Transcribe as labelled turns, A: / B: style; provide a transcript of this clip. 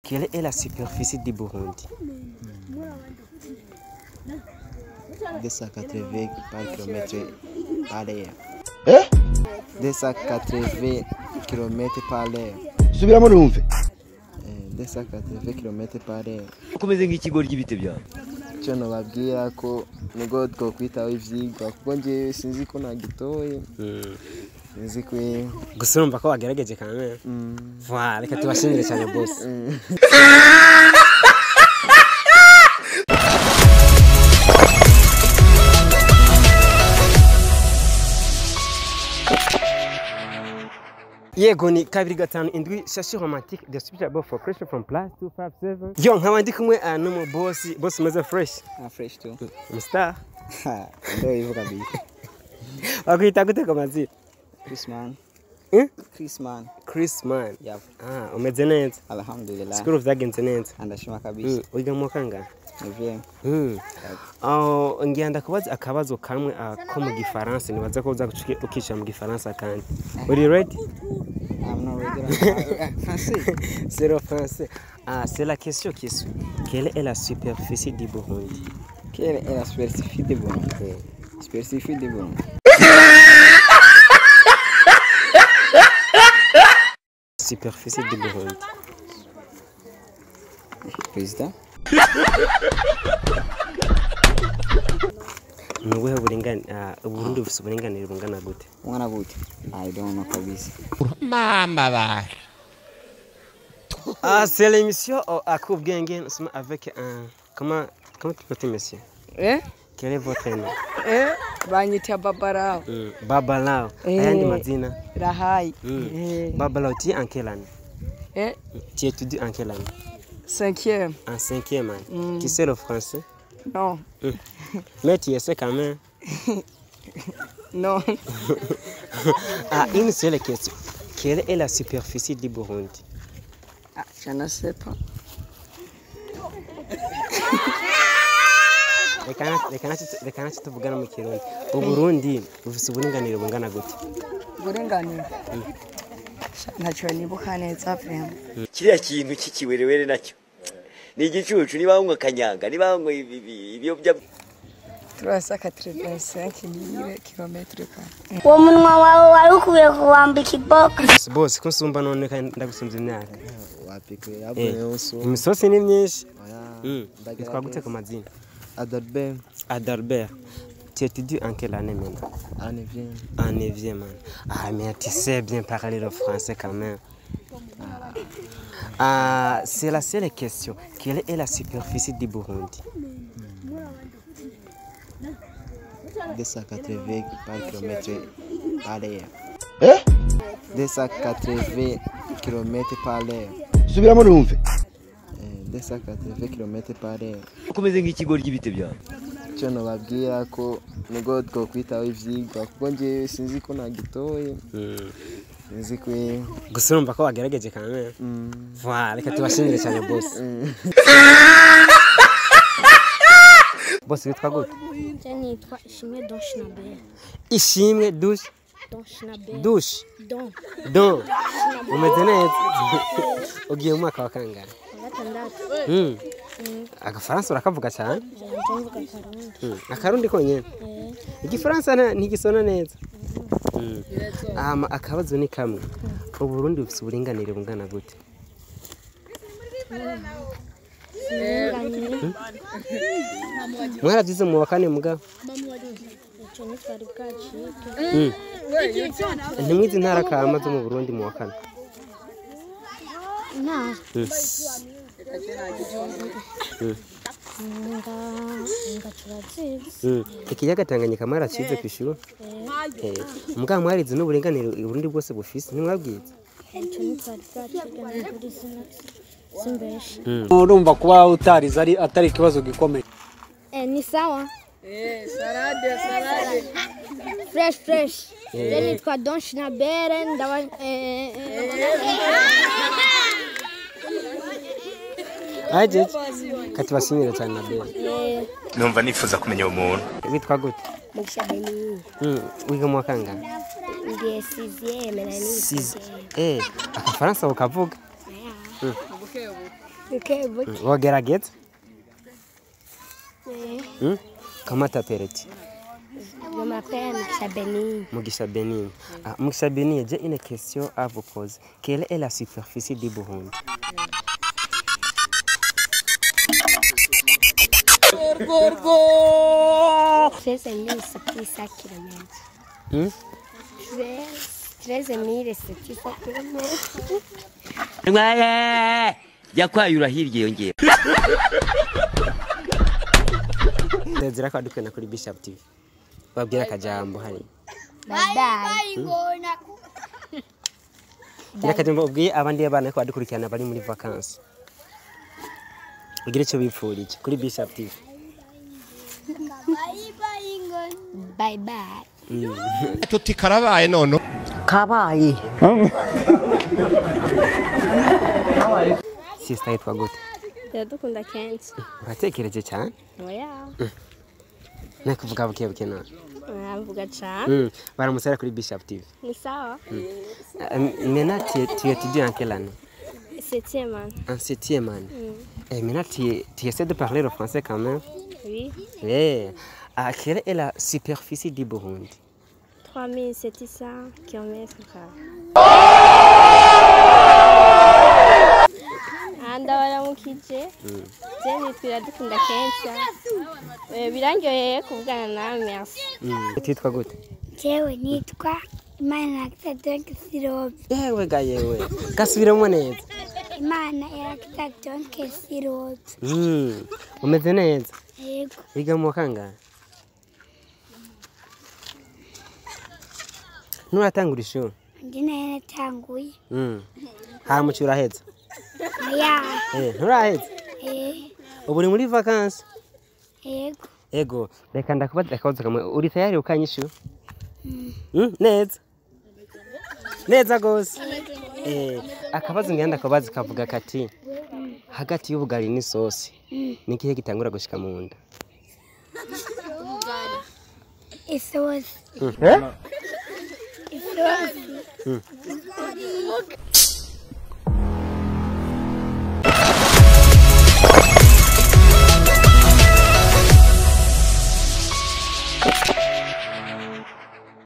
A: Quelle est la superficie du Burundi?
B: 280 par kilomètre par heure. Eh? 280 km par heure.
C: Subiramo numve.
B: 280 km par heure.
C: Ukomeze nk'ikigo ry'ibite byawe.
B: Icyo nababwira ko nubwo twokwitaho ivyigwa kuko njyewe sinzi ko nagitoye. Sinzi ko
A: Gusa urumva ko wagerageje quand. Voilà, reka tubashimire cyane boss. Yego ni 257 Shashi Romantique the speech above for Christian from plus 257. Yo nkaba ndi kumwe n'umu boss, boss meze fresh.
D: Ah, fresh tu.
A: Mr.
D: Ndio hivyo kabisa.
A: Wakuita gute kwa mazina?
D: Chris man.
A: Eh?
D: Chris man.
A: Chris man.
D: Yep.
A: Ah, umeze neza.
D: Alhamdulillah.
A: Sikuru vyagenze neza.
D: Andashima kabisa.
A: Wiga mu kangahe?
D: Ni
A: Aho ngira ndakubaza akabazo kamwe ko mu gifaransa nibaza ko uza ukisha mu gifaransa kandi. Uri ready?
D: I'm not ready. Français.
A: C'est le français. Ah, c'est la question qui suit. Quelle est la superficie du Burundi?
D: Quelle est la superficie du Burundi? Superficie du Burundi.
A: Superficie du Burundi.
D: Président.
A: Nubuhe buringana Burundi bufise uburinganire bungana gute?
D: Bungana gute? I don't know kabisa.
E: Mama ba.
A: Ah, c'est l'émission à Akubwenge, nous sommes avec un comment tu peux monsieur?
F: Eh?
A: Quel est votre nom?
F: Eh, banyita Babalao.
A: Babalao. Ayandi mazina?
F: Rahai.
A: Babalao, tu es en quelle année?
F: Eh?
A: Tu étudies en quelle année?
F: Cinquième.
A: En cinquième année. Tu sais le français?
F: Non.
A: Mais tu essaies quand même.
F: Non.
A: Ah, une seule question. Quelle est la superficie du Burundi?
F: Ah, je ne sais pas.
A: Reka ntacyo tuvugana mu Kirundi. Uburundi bufise uburinganire bungana gute?
F: Uburinganire? Ntacyo nibuka neza vraiment.
C: Kiriya kintu cy'ikiwerewere nacyo ni igicucu, niba banywa kanyanga, niba banywa ibiyobya.
F: 385 km kare.
G: Uwo munwa wawe wari ukwiye kuwambika iboka.
A: Boss, ko nsumba none kandi ndagusumbya imyaka.
B: Wapikuye yavuye
A: imisosi ni myinshi. Witwa gute ku mazina?
B: Adalbert.
A: Adalbert. Tu étudies en quelle année maintenant?
B: En neuvième.
A: En neuvième année. Ah, mais tu sais bien parler le français quand même. Ah, c'est la seule question. Quelle est la superficie du Burundi?
B: 280 par kilomètre par heure. Eh? 280 km par heure.
C: Subiramo numve.
B: 280 km par heure.
C: Ukomeze nk'ikigo ry'ibite byawe.
B: Icyo nababwira ko nubwo twokwitaho ivyigwa kuko njyewe sinzi ko nagitoye. Sinzi ko
A: Gusa urumva ko wagerageje quand même. Voilà, reka tubashimire cyane boss. Boss witwa gute?
G: Je nitwa Ishimwe Donshinabel.
A: Ishimwe Dush
G: Donshinabel.
A: Dush
G: Don.
A: Don. Umeze neza. Ugiye mu mwaka wa kangahe?
G: Gatandatu.
A: Agafaransa urakavuga cyane?
G: Ndavuga Akarundi.
A: Akarundi konyene? Igifaransa ntigisona neza. Akabazo ni kamwe. Uburundi bufise uburinganire bungana gute? Mwaravyize mu wa kane mugabo? Ntimwize intara kama zo mu Burundi mu wa kane? Ikiyaga Tanganyika mwaracize kw'ishure? Mugabo mwarize n'uburinganire Uburundi bwose bufise, ntimwabwize?
H: Urumva kuba utarize ari atari ikibazo gikomeye.
G: Ni sawa.
F: Salade, salade.
G: Fresh, fresh. Je nitwa Don Shinabere ndaba
A: Aje katubashimira cyane na Bere.
E: Numva nifuza kumenya uwo muntu.
A: Witwa gute?
G: Mugisha Beni.
A: Wiga mu wa kangahe?
G: Ngiye sixième na ni.
A: Akafaransa ukavuga?
G: Buke buke.
A: Wogerageza? Comment t'appelles-tu?
G: Je m'appelle Mugisha Bénigne.
A: Mugisha Bénigne. Ah, Mugisha Bénigne, j'ai une question à vous poser. Quelle est la superficie du Burundi?
G: 13 700 kilomètres. 13 700 kilomètres.
C: Mwaye jya kwayura hirya yongera.
A: Ndazira ko adukena kuri Bishop TV. Babwira akajambo hari.
G: Bye bye.
A: Gira akajambo ubwiye abandi bana ko badukurikirana bari muri vacances. Ugira icyo bipfurije kuri Bishop TV.
G: Bye bye.
E: Tuti karabaye none.
F: Kabaye.
A: Sister, yitwa gute?
G: Iradukunda kenshi.
A: Uratekereje cyane?
G: Oya.
A: Nakuvuga buke buke none.
G: Muravuga cyane.
A: Baramusera kuri Bishop TV.
G: Ni sawa.
A: Maintenant, tu étudies en quelle année?
G: Septième année.
A: En septième année. Et maintenant, tu essaies de parler le français quand même?
G: Oui.
A: Oui. Ah, quelle est la superficie du Burundi?
G: 3700 km. Ah, ndabaramukije. Je nitwa Iradukunda kenshi. Birandyoheye kuvugana nawe, merci.
A: Titwa gute?
G: Jewe nitwa Imana Irakita Donke Sirobe.
A: Yewe ga yewe. Gasubiremo neza.
G: Imana Irakita Donke Sirobe.
A: Umeze neza?
G: Yego.
A: Wiga mu wa kangahe? Nturatangura ishuri?
G: Ndi nayo natanguye.
A: Hama uca uraheza?
G: Oya.
A: Nturaheza?
G: Eh.
A: Ubu uri muri vacances?
G: Yego.
A: Ego, reka ndakubaza akabazo kamwe. Uri tayari ukanyishura? Neza. Neza gose. Akabazo ngenda ndakubaza kavuga kati hagati y'ubugari n'isosi ni ikihe gitangura gushika mu nda?
G: Isosi.
A: Eh?
G: Isosi.